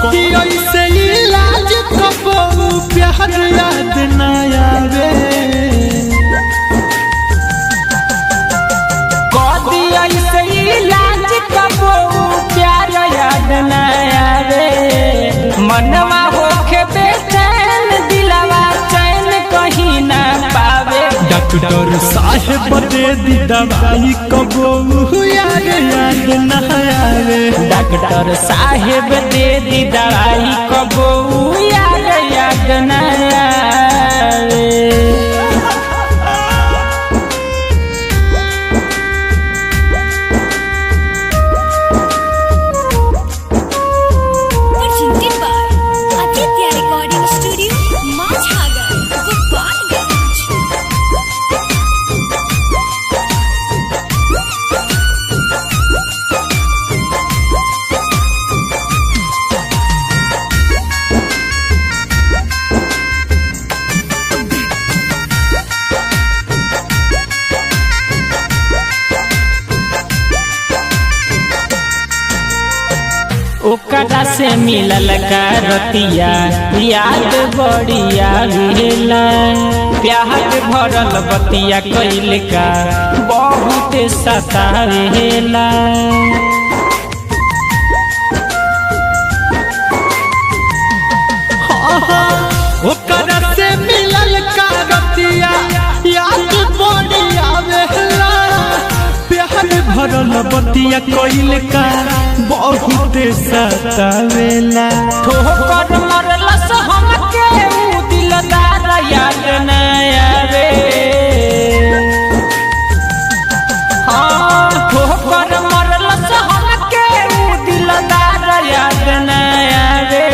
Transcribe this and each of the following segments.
कदी ऐसे इलाज कबो प्यार याद ना आवे। कदी ऐसे इलाज कबो प्यार याद न आवे। मनवा होखे बेचैन दिलवा चैन कहीं ना पावे। डॉक्टर साहेब दे दी दवाई कबो यार याद ना आवे। डॉक्टर साहेब दे दी दवाई कबो यार याद न आवे। Presented by Aditya Recording Studio, Majhagar, Gopalganj. ओकरा से मिलल का रतिया याद बढ़िया मिला। प्यार भरल बतिया कैल का बहुत सतावेला। ओकरा से मिलल का रतिया याद बड़ी आवेला। प्यार भरल बतिया कोइल का बहुत सतावेला। ठोकर मरलस हमके ऊ दिलदार याद न आवे। हाँ, ठोकर मरलस हमके ऊ दिलदार याद न आवे।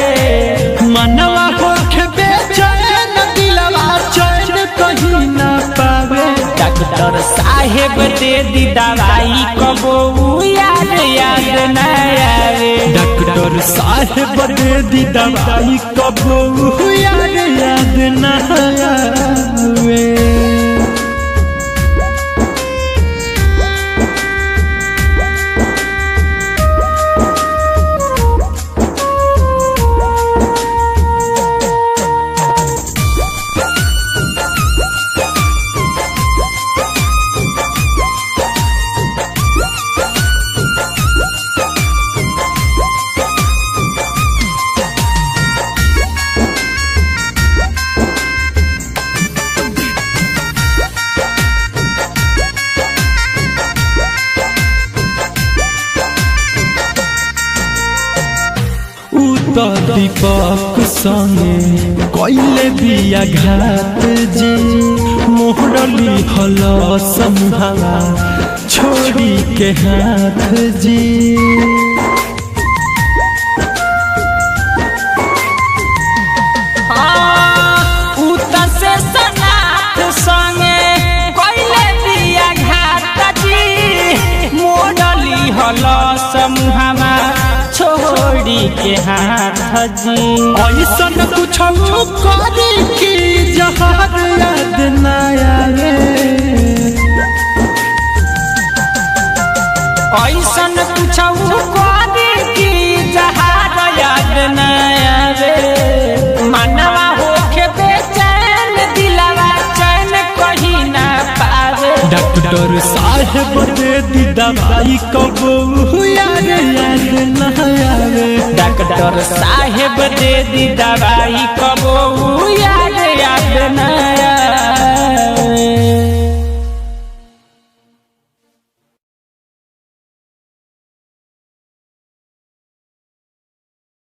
मनवा होखे बेचैन दिलवा चैन कहीं ना पावे। डॉक्टर साहेब दे दी दवाई कबो याद याद न आवे। डॉक्टर साहेब दे दी दवाई कबो यार याद ना आवे। उ त दीपक संगे कैले बिया घात जी मोहरली हल समूहवा छोड़ी के हाथ जी। हाँ, ऊ त से सनाथ संगे कैले बिया घात जी मोडली हल समूहमा छोड़ी के हाथ जी। ऐसन कुछ करी कि जहर याद ना आवे। ऐसन कुछ करी कि जहार याद न आवे। मनवा होखे बेचैन दिलवा चैन कहीं ना पावे। डॉक्टर साहेब दे दी दवाई कबो यार याद ना आवे। डॉक्टर साहेब दे दी दवाई कबो